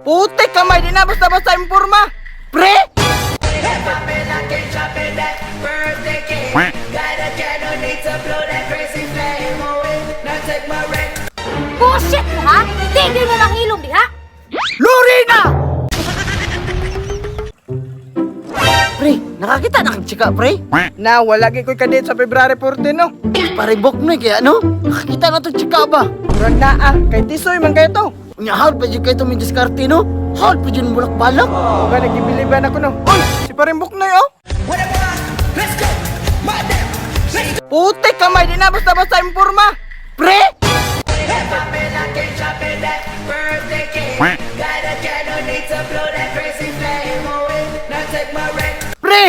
Putik kamay, di na basta-basta imporma. Pre! Bullshit mo ha? Tigil mo manghilom diha? Lorena! Pre, nakakita na kang chika, pre. Na, wala gyud ko'y kadate sa February 14, no? Pare bok na kaya no? Nakakita na to chika ba? Murag naa, kay Tisoy man kayo to. Unya hawd pa jud kay to may diskarte no? Hawd pa jud bulak-balak. Uga, nagibiliban ako, no? Uy, si Parimbok na oh! Putik kamay, di na basta-basta imporma. Pre! Pre!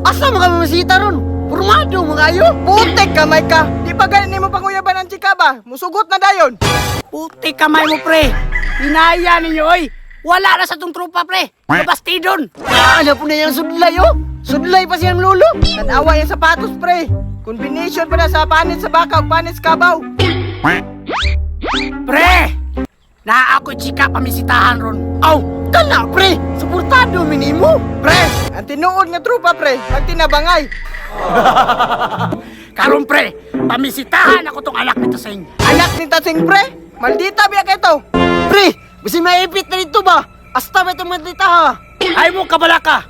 Asa mga mamasita ron? Purmado mga ayo! Putik kamay ka! Di pa ganin mo panguyaban ang chika ba? Musugot na dayon! Puti kamay mo, pre. Hinaya ninyo, oy. Wala na sa tong tropa, pre. Nabastidon. Ah, ano po na yung sudlay oh? Sudlay pa siyang lolo! Tanawa yung sapatos, pre! Combination pa na sa panit sa baka ug panit sa kabaw. Pre! Naa ako'y chika pamisitahan ron. Aw, kana pre! Suportado minimo! Pre, ang tinuod nga trupa, pre, magtinabangay. Karon, pre, pamisitahan ako tong anak ni Tasing. Anak ni Tasing, pre! Maldita biya kay to! Pre! Basi maipit na dito ba? Asta ba itong maldita ha? Ay mo kabalaka.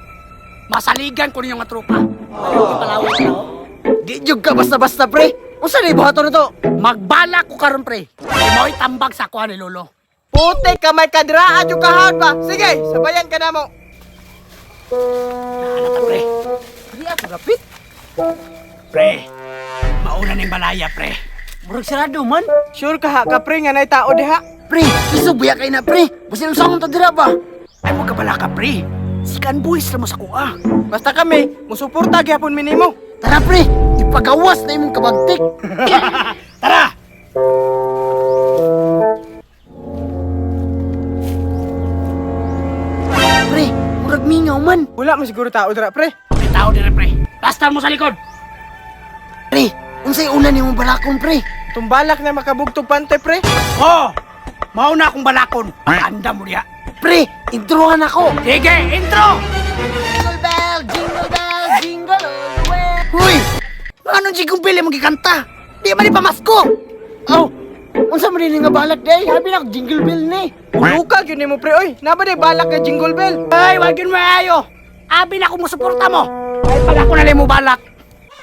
Masaligan ko ninyo nga tropa. Di jud ka basta-basta pre! Unsa na ibuhaton na to? Magbalak ko karon, pre. Kay Mao'y tambag sa kuha ni Lolo. Putik kamay ka dira adyo kahad ba? Sige, sabayan ka na mo. Naana ta, pre. Di ako gapit. Pre, mauna ning balaya, pre. Murag sarado man. Sure ka ha ka pre nga nay tao diha. Pre, isog buya kay na pre. Basi unsa akong tadira ba? Ay mo kabalaka, pre. Sikan buwis na mo sa kuha. Basta kami, musuporta gyapon minimo. Tara pre, ipagawas na imong kabagtik. Tara! Pre, murag mingaw man. Wala man siguro tao dira pre. May tao dire, pre. Basta mo sa likod. Pre, unsay una nimong balakon pre? Tumbalak na makabugtog pante pre. Oh! Mauna akong balakon. Anda mo diha. Pre, introhan ako. Sige, intro! Jingle bell, jingle bell, jingle all the way. Uy! Anong jigong bili mong gikanta? Di man pamasko! Aw, unsa man din nga balak day? Habi na ako jingle bell ni. Uluka gyud nimo pre oy. Naba day balak ka jingle bell. Ay, wag yun maayo! Abi na akong musuporta mo! Ay, pala ko na mo balak!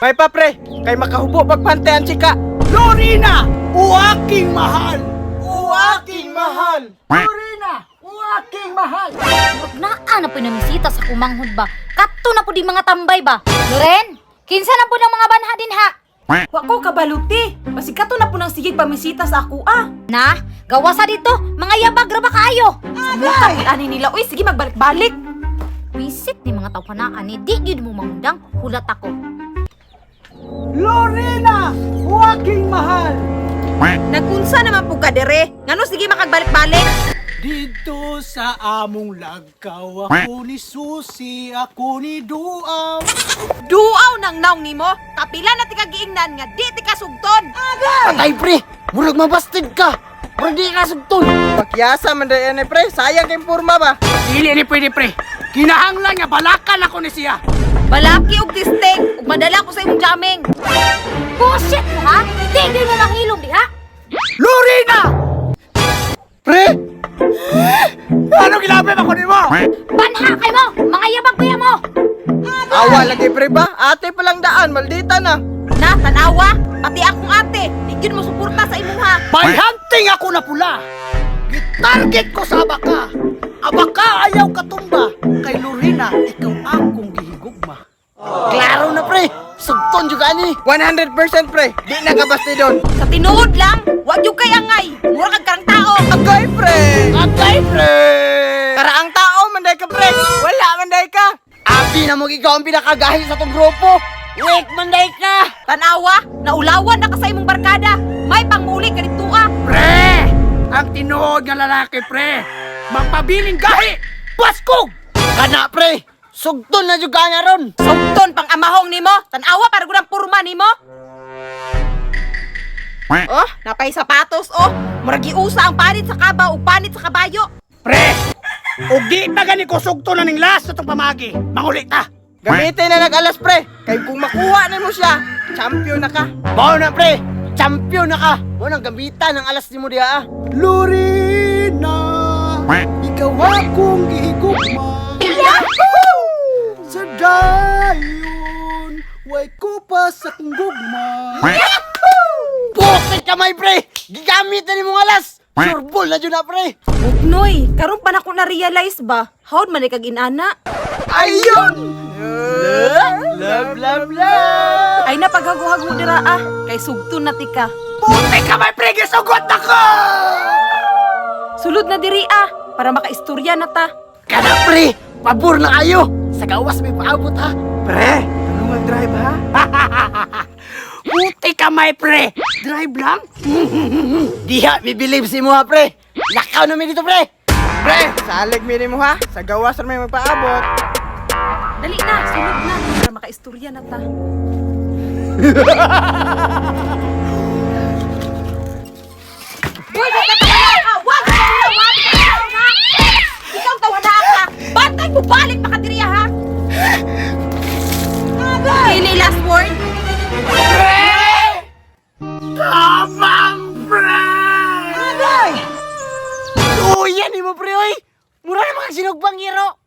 May pa pre, kay makahubo pag pante ang chika. Lorena! O aking mahal! O aking mahal. Lorena, o aking mahal. Murag naa na po namisita sa kumanghod ba? Kato na po di mga tambay ba? Loren, kinsa na po ng mga banha din ha? Wa ko kabaluti. Basig kato na po ng sigig pamisita sa ako ah. Na, gawa sa dito, mga yabag ra ba kaayo? Sa pud ani nila. Uy, sige magbalik-balik. Visit ni mga tawhanaan ni di gyud mo mangundang, hulat ako. Lorena! O aking mahal! Nagunsa naman pud ka dire. Ngano sige makagbalik-balik? Dito sa among lagkaw, ako ni Susi, ako ni Duaw. Duaw nang naong nimo. Kapila na tika giingnan nga di tika sugton. Patay pre, murag mabasted ka. Murag di ka sugton. Pakyasa man day ani pre, sayang kay porma ba. Dili ni pwede, pre. Kinahanglan nga balakan ako ni siya. Balaki og tisting ug madala ko sa imong jamming. Bullshit mo ha? Tigil mo manghilom diha? Lorena! Pre, Ano gilabay ako nimo? Banha kay mo! Mga yabag kuya mo! awa lagi pre ba? Ate pa lang daan, maldita na. Na tanawa, pati akong ate, di gyud mo suporta sa imong ha. By hunting ako na pula. Gitarget ko sa abaka. Abaka ayaw katumba. Kay Lorena, ikaw akong gihigugma. Klaro na pre, sugton jud ani. 100% pre, di na ka bastidon. Sa tinuod lang, wa gyud kay angay. Mura kag karang tao. Agay pre. Agay pre. Karaang tao man day ka pre. Wala man day ka. Abi na mo ikaw ang pinakagahi sa tong grupo. Wait man day ka. Tanawa, naulawan na ka sa imong barkada. May pangmuli ka dito ah. Pre! Ang tinuod nga lalaki, pre! Magpabiling gahi! Baskog! Kana pre, sugton na jud ka na ron. Sugton pang amahong nimo. Tanawa para gud ang purma nimo. Oh, napay sapatos oh. Murag giusa ang panit sa kabaw ug panit sa kabayo. Pre! Ug di ta gani ko sugto na ning last sa tong pamagi. Manguli ta. Gamitin na nag-alas, pre. Kay kung makuha na mo siya, champion na ka. Mao na pre! Champion na ka! Mao nang gamitan ang alas nimo diha ah. Lorena, ikaw akong gihigugma. Sa dayon, way ko pa sa kong gugma. Putik kamay pre! Gigamit na nimong alas! Surbol na jud na pre! Bugnoy, karon pa nako na-realize ba? Howd man kag inana? Ayun! Love, love, love! Ay na paghaguhago dira ah, kay sugto na tika. Putik kamay pre, gisugot na ko! Sulod na diri ah, para makaistorya na ta. Kana pre! Pabor na kayo! Sa gawas may paabot ha! Pre, ano mag-drive ha? Putik kamay pre, drive lang. Diha mi believe si mo ha pre! Lakaw na mi dito pre! Pre, salig mi mo ha. Sa gawas ra may magpaabot. Dali na, sulod na para makaistorya na ta. Uy, wag ka tawa ka! Wag ka tawa! Wag ka tawa! Ikaw tawa na ka! Bantay mo balik pa ka diri ha! Dili last word. Tamang pre! Uy, yan mo pre oy! Mura na mga sinugbang hero!